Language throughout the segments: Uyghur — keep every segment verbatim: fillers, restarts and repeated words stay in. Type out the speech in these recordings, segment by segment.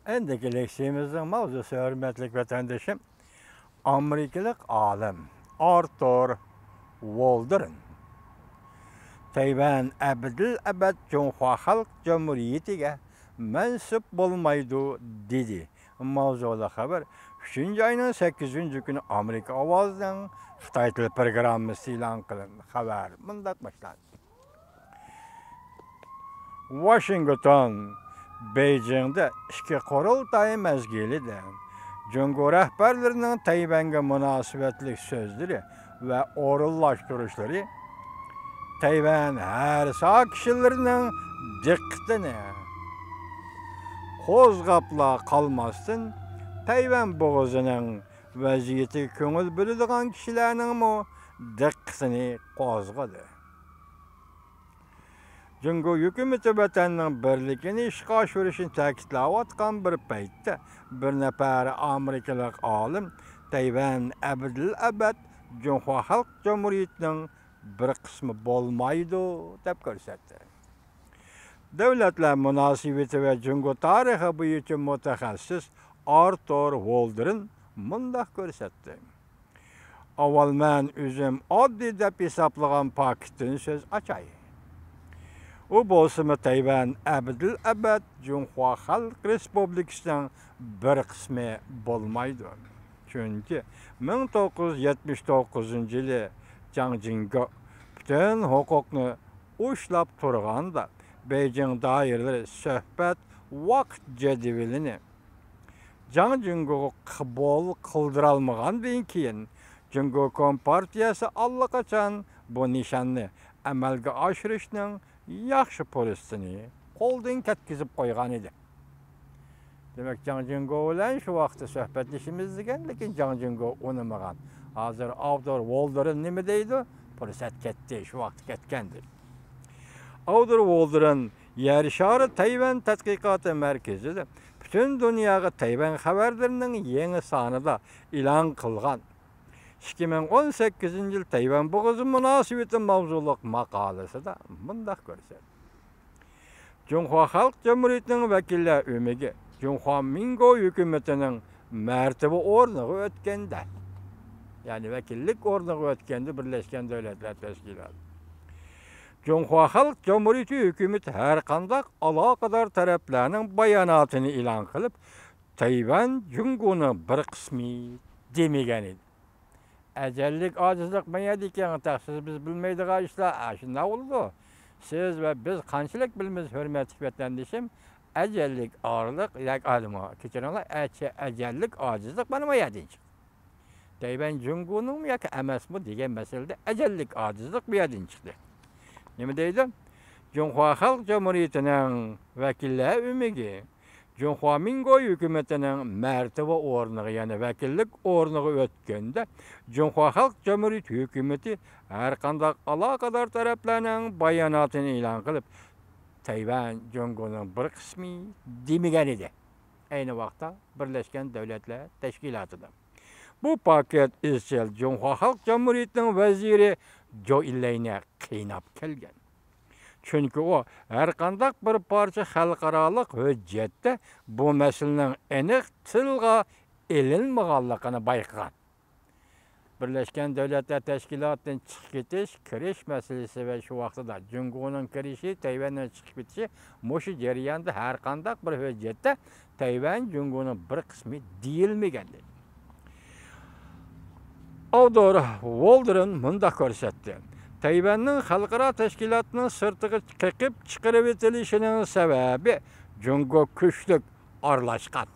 ئەندىكى لېكسىيىمىزنىڭ ماۋزۇسى، ھۆرمەتلىك ۋەتەندىشىم، ئامېرىكىلىق ئالىم ئارتۇر ۋولدېرن تەيۋەن ئەبەدىل ئەبەد جۇڭخۇا خەلق جۇمھۇرىيىتىگە مەنسۇپ بولمايدۇ، دېدى. ماۋزۇلۇق خەۋەر ئۈچىنچى ئاينىڭ سەككىزىنچى كۈنى ئامېرىكا ئاۋازىنىڭ خىتاي تىل پروگراممىسى ئېلان قىلىندى. خەۋەر مۇنداق باشلاندى. ۋاشىنگتون، بېيجىڭدا ئىككى قۇرۇلتاي مەزگىلىدە جۇڭگو رەھبەرلىرىنىڭ تەيۋەنگە مۇناسىۋەتلىك سۆزلىرى ۋە ئورۇنلاشتۇرۇشلىرى تەيۋەن ھەر ساھە كىشىلىرىنىڭ دىققىتىنى قوزغاپلا قالماستىن، تەيۋەن بوغۇزىنىڭ ۋەزىيىتىگە كۆڭۈل بۆلىدىغان كىشىلەرنىڭمۇ دىققىتىنى قوزغىدى. جۇڭگو ھۆكۈمىتى ۋەتەننىڭ بىرلىكىنى ئىشقا ئاشۇرۇشنى تەكىتلەۋاتقان بىر پەيتتە، بىر نەپەر ئامېرىكىلىق ئالىم تەيۋەن ئەبەدىل ئەبەد جۇڭخۇا خەلق جۇمھۇرىيىتىنىڭ بىر قىسمى بولمايدۇ، دەپ كۆرسەتتى. دۆلەتلەر مۇناسىۋىتى ۋە جۇڭگو تارىخى بويىچە مۇتەخەسسىس ئارتۇر ۋولدېرن مۇنداق كۆرسەتتى. ئاۋۋال مەن ئۆزۈم ئاددىي دەپ ھېسابلىغان پاكىتتىن سۆز ئاچاي. ئۇ بولسىمۇ تەيۋەن ئەبەدىل ئەبەد جۇڭخۇا خەلق رېسپۇبلىكىسىنىڭ بىر قىسمى بولمايدۇ. چۈنكى مىڭ توققۇز يۈز يەتمىش توققۇزىنچى يىلى جاڭ جىڭگو پۈتۈن ھوقۇقنى ئۇشلاپ تۇرغاندا، بېيجىڭ دائىرىلىرى سۆھبەت ۋاقىت جەدۋىلىنى جاڭ جىڭگوغا قوبۇل قىلدۇرالمىغاندىن كېيىن، جۇڭگو كومپارتىيەسى ئاللىقاچان بۇ نىشاننى ئەمەلگە ئاشۇرۇشنىڭ ياخشى پۇرسىتىنى قولدىن كەتكۈزۈپ قويغان ئىدى. دېمەك، جاڭ جىڭگو بىلەن شۇ ۋاقىتتا سۆھبەتلىشىمىز دېگەن، لېكىن جاڭ جىڭگو ئۇنىمىغان. ھازىر ئاۋدور ۋولدېرن نېمە دەيدۇ؟ پۇرسەت كەتتى، شۇ ۋاقىت كەتكەن دەيدۇ. ئاۋدور ۋولدېرن يەر شارى تەيۋەن تەتقىقاتى مەركىزىدە پۈتۈن دۇنياغا تەيۋەن خەۋەرلىرىنىڭ يېڭى سانىدا ئېلان قىلغان ئىككى مىڭ ئون سەككىزىنچى يىل تەيۋەن بوغۇزى مۇناسىۋىتى ماۋزۇلۇق ماقالىسىدە مۇنداق كۆرسەتتى. جۇڭخۇا خەلق جۇمھۇرىيىتىنىڭ ۋەكىللەر ئۆمىكى جۇڭخۇا مىڭگو ھۆكۈمىتىنىڭ مەرتىۋە ئورنىغا ئۆتكەندە، يەنى ۋەكىللىك ئورنىغا ئۆتكەندە، بىرلەشكەن دۆلەتلەر تەشكىلاتى جۇڭخۇا خەلق جۇمھۇرىيىتى ھۆكۈمىتى ھەرقانداق ئالاقىدار تەرەپلەرنىڭ باياناتىنى ئېلان قىلىپ، تەيۋەن جۇڭگونىڭ بىر قىسمى دېمىگەن ئىدى. ئەجەللىك ئاجىزلىق مايادىكەن، تەخسىس بىز بىلمەيدىغان ئىشلار ئاشۇنداق بولىدۇ. سىز ۋە بىز قانچىلىك بىلىمىز، ھۆرمەتلىك ۋەتەندىشىم، ئەجەللىك ئارىلىق ياكى ئادىمى، كەچۈرۈڭلار، ئەچ-، ئەجەللىك ئاجىزلىق مانا ما يەردىن چىقتى. تەيۋەن جۇڭگونىڭمۇ ياكى ئەمەسمۇ دېگەن مەسىلىدە ئەجەللىك ئاجىزلىق بۇ يەردىن چىقتى. نېمە دەيدۇ؟ جۇڭخۇا خەلق جۇمھۇرىيىتىنىڭ ۋەكىللەر ئۆمىكى جۇڭخۇا مىڭگو ھۆكۈمىتىنىڭ مەرتىۋە ئورنىغا، يەنى ۋەكىللىك ئورنىغا ئۆتكەندە، جۇڭخۇا خەلق جۇمھۇرىيىتى ھۆكۈمىتى ھەرقانداق ئالاقىدار تەرەپلەرنىڭ باياناتىنى ئېلان قىلىپ، تەيۋەن جۇڭگونىڭ بىر قىسمى دېمىگەن ئىدى. ئەينى ۋاقىتتا بىرلەشكەن دۆلەتلەر تەشكىلاتىدا. بۇ پاكىت ئىزچىل جۇڭخۇا خەلق جۇمھۇرىيىتىنىڭ ۋەزىرى جوۋ ئېنلەينى قىيناپ كەلگەن. چۈنكى ئۇ ھەرقانداق بىر پارچە خەلقئارالىق ھۆججەتتە بۇ مەسىلىنىڭ ئېنىق تىلغا ئېلىنمىغانلىقىنى بايقىغان. بىرلەشكەن دۆلەتلەر تەشكىلاتىدىن چىقىپ كېتىش، كىرىش مەسىلىسى ۋە شۇ ۋاقتىدا جۇڭگونىڭ كىرىشى، تەيۋەننىڭ چىقىپ كېتىشى، مۇشۇ جەرياندا ھەرقانداق بىر ھۆججەتتە تەيۋەن جۇڭگونىڭ بىر قىسمى دېيىلمىگەن. ئاۋدور ۋولدېرن مۇنداق كۆرسەتتى: تەيۋەننىڭ خەلقئارا تەشكىلاتنىڭ سىرتىغا قېقىپ چىقىرىۋېتىلىشىنىڭ سەۋەبى جۇڭگو كۈچلۈك ئارىلاشقان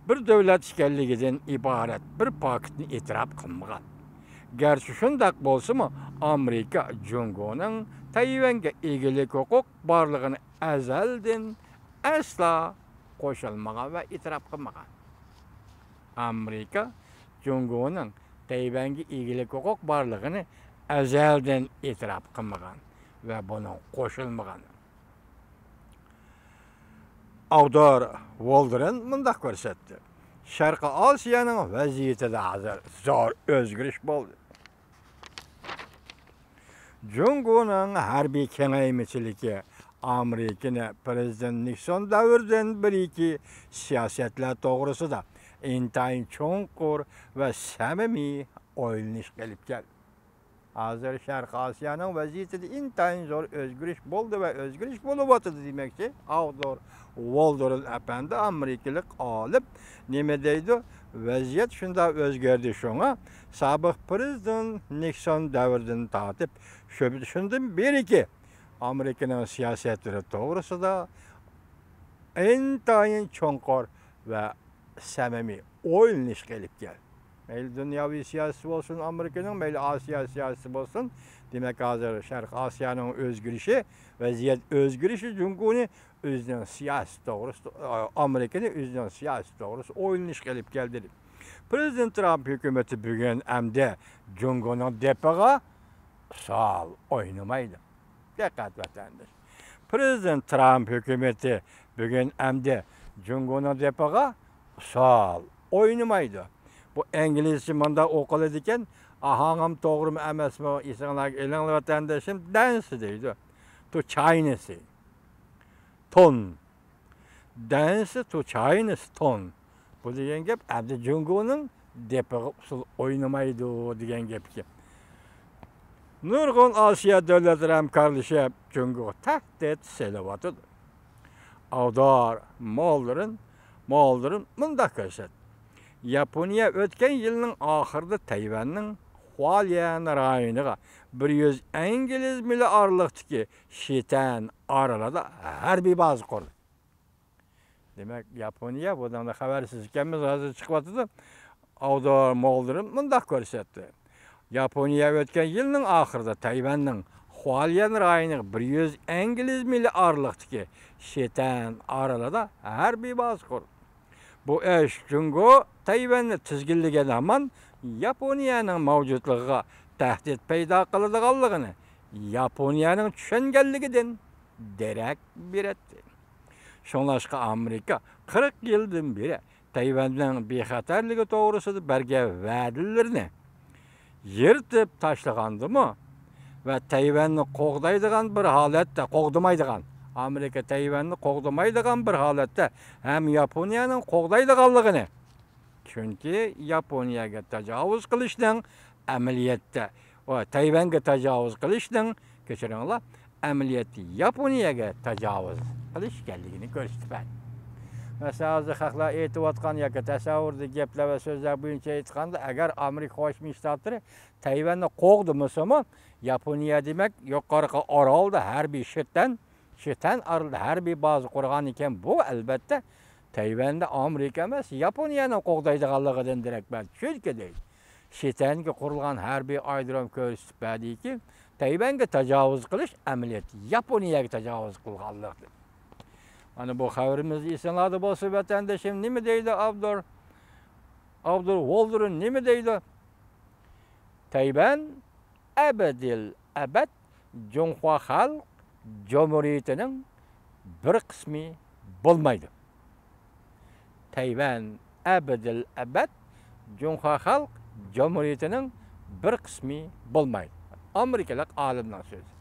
بىر دۆلەت ئىكەنلىكىدىن ئىبارەت بىر پاكىتنى ئېتىراپ قىلمىغان. گەرچە شۇنداق بولسىمۇ، ئامېرىكا جۇڭگونىڭ تەيۋەنگە ئىگىلىك ھوقۇق بارلىقىنى ئەزەلدىن ئەسلا قوشۇلمىغان ۋە ئېتىراپ قىلمىغان. ئامېرىكا جۇڭگونىڭ تەيۋەنگە ئىگىلىك ھوقۇق بارلىقىنى ئەزەلدىن ئېتىراپ قىلمىغان ۋە بۇنىڭغا قوشۇلمىغان. ئاۋدور ۋولدېرن مۇنداق كۆرسەتتى: شەرقىي ئاسىيانىڭ ۋەزىيىتىدە ھازىر زور ئۆزگىرىش بولدى. جۇڭگونىڭ ھەربىي كېڭەيمىچىلىكى ئامېرىكىنى پىرېزىدېنت نىكسون دەۋرىدىن بېرىكى سىياسەتلەر توغرىسىدا ئىنتايىن چوڭقۇر ۋە سەمىمىي ئويلىنىشقا ئېلىپ كەلدى. ھازىر شەرقىي ئاسىيانىڭ ۋەزىيىتىدە ئىنتايىن زور ئۆزگىرىش بولدى ۋە ئۆزگىرىش بولۇۋاتىدۇ دېمەكچى. ئاۋدور ۋولدېرن ئەپەندى، ئامېرىكىلىق ئالىم، نېمە دەيدۇ؟ ۋەزىيەت شۇنداق ئۆزگەردى، شۇڭا سابىق پىرېزىدېنت نىكسون دەۋرىدىن تارتىپ شۇ، شۇندىن بېرىكى ئامېرىكىنىڭ سىياسەتلىرى توغرىسىدا ئىنتايىن چوڭقۇر ۋە سەمىمىي ئويلىنىشقا ئېلىپ كەلدى. مەيلى دۇنياۋى سىياسىتى بولسۇن ئامېرىكىنىڭ، مەيلى ئاسىيا سىياسىتى بولسۇن، دېمەك، ھازىر شەرقىي ئاسىيانىڭ ئۆزگىرىشى، ۋەزىيەت ئۆزگىرىشى جۇڭگونى ئۆزىنىڭ سىياسىتى توغرىسىدا، ئامېرىكىنى ئۆزىنىڭ سىياسىتى توغرىسىدا ئويلىنىشقا ئېلىپ كەلدى. پىرېزىدېنت ترامپ ھۆكۈمىتى بۈگۈن ئەمدى جۇڭگونىڭ دېپىغا سوئال ئوينىمايدۇ. دىققەت، ۋەتەنداش! پىرېزىدېنت ترامپ ھۆكۈمىتى بۈگۈن ئەمدى جۇڭگونىڭ دېپىغا سوئال ئوينىمايدۇ. بۇ ئىنگلىزچە مۇنداق ئوقۇلىدىكەن، ئاھاڭىم توغرىمۇ ئەمەسمۇ، ئېسىڭلارغا ئېلىڭلار، ۋەتەنداشىم، دەنسى دەيدۇ. تو چاينىسى. تون. دەنسى تو چاينىسى تون. بۇ دېگەن گەپ ئەمدى جۇڭگونىڭ دېپىغا ئۇسسۇل ئوينىمايدۇ دېگەن گەپكەن. نۇرغۇن ئاسىيا دۆلەتلىرى ھەمكارلىشىپ جۇڭگوغا تەھدىت سېلىۋاتىدۇ. ئاۋدار مولدېرن، مولدېرن مۇنداق كۆرسەتتى. ياپونىيە ئۆتكەن يىلنىڭ ئاخىرىدا تەيۋەننىڭ خۇاليەن رايونىغا بىر يۈز ئىنگلىز مىلى ئارىلىقتىكى شىتەن ئارىلىدا ھەربىي بازا قۇردى. دېمەك، ياپونىيە، بۇنىڭدا خەۋەرسىز ئىكەنمىز، ھازىر چىقىۋاتىدۇ. ئاۋدور مولدېرن مۇنداق كۆرسەتتى. ياپونىيە ئۆتكەن يىلنىڭ ئاخىرىدا تەيۋەننىڭ خۇاليەن رايونىغا بىر يۈز ئىنگلىز مىلى ئارىلىقتىكى شىتەن ئارىلىدا ھەربىي بازا قۇردى. بۇ ئىش جۇڭگو تەيۋەننى تىزگىنلىگەن ھامان ياپونىيەنىڭ مەۋجۇتلۇقىغا تەھدىت پەيدا قىلىدىغانلىقىنى ياپونىيەنىڭ چۈشەنگەنلىكىدىن دېرەك بېرەتتى. شۇڭلاشقا ئامېرىكا قىرىق يىلدىن بېرى تەيۋەننىڭ بىخەتەرلىكى توغرىسىدا بەرگەن ۋەدىلىرىنى يىرتىپ تاشلىغاندىمۇ ۋە تەيۋەننى قوغدايدىغان بىر ھالەتتە، قوغدىمايدىغان، ئامېرىكا تەيۋەننى قوغدىمايدىغان بىر ھالەتتە ھەم ياپونىيەنىڭ قوغدايدىغانلىقىنى، چۈنكى ياپونىيەگە تاجاۋۇز قىلىشنىڭ ئەمەلىيەتتە، ۋە تەيۋەنگە تاجاۋۇز قىلىشنىڭ، كەچۈرۈڭلار، ئەمەلىيەتتە ياپونىيەگە تاجاۋۇز قىلىش ئىكەنلىكىنى كۆرسىتىپ بەردى. مەسىلەن، ھازىر خەقلەر ئېيتىۋاتقان ياكى تەسەۋۋۇردىكى گەپلەر ۋە سۆزلەر بويىچە ئېيتقاندا، ئەگەر ئامېرىكا قوشما شتاتلىرى تەيۋەننى قوغدىمىسىمۇ، ياپونىيە، دېمەك، يۇقىرىقى ئارالدا ھەربىي شىتەن، شىتەن ئارىلىدا ھەربىي بازا قۇرغان ئىكەن، بۇ، ئەلۋەتتە، تەيۋەندە ئامېرىكا ئەمەس، ياپونىيەنىڭ قوغدايدىغانلىقىدىن دېرەك بەردى. چۈنكى، دەيدۇ، شىتەنگە قۇرۇلغان ھەربىي ئايرودروم كۆرسىتىپ بەردىكى، تەيۋەنگە تاجاۋۇز قىلىش ئەمەلىيەتتە ياپونىيەگە تاجاۋۇز قىلغانلىق. مانا بۇ خەۋىرىمىز ئېسىڭلاردا بولسا، ۋەتەندىشىم، نېمە دەيدۇ ئابدۇر؟ ئابدۇر ۋولدېرن نېمە دەيدۇ؟ تەيۋەن ئەبەدىل ئەبەد جۇڭخۇا خەلق جۇمھۇرىيىتىنىڭ بىر قىسمى بولمايدۇ. تەيۋەن ئەبەدىل ئەبەد جۇڭخۇا خەلق جۇمھۇرىيىتىنىڭ بىر قىسمى بولمايدۇ. ئامېرىكىلىق ئالىمنىڭ سۆزى.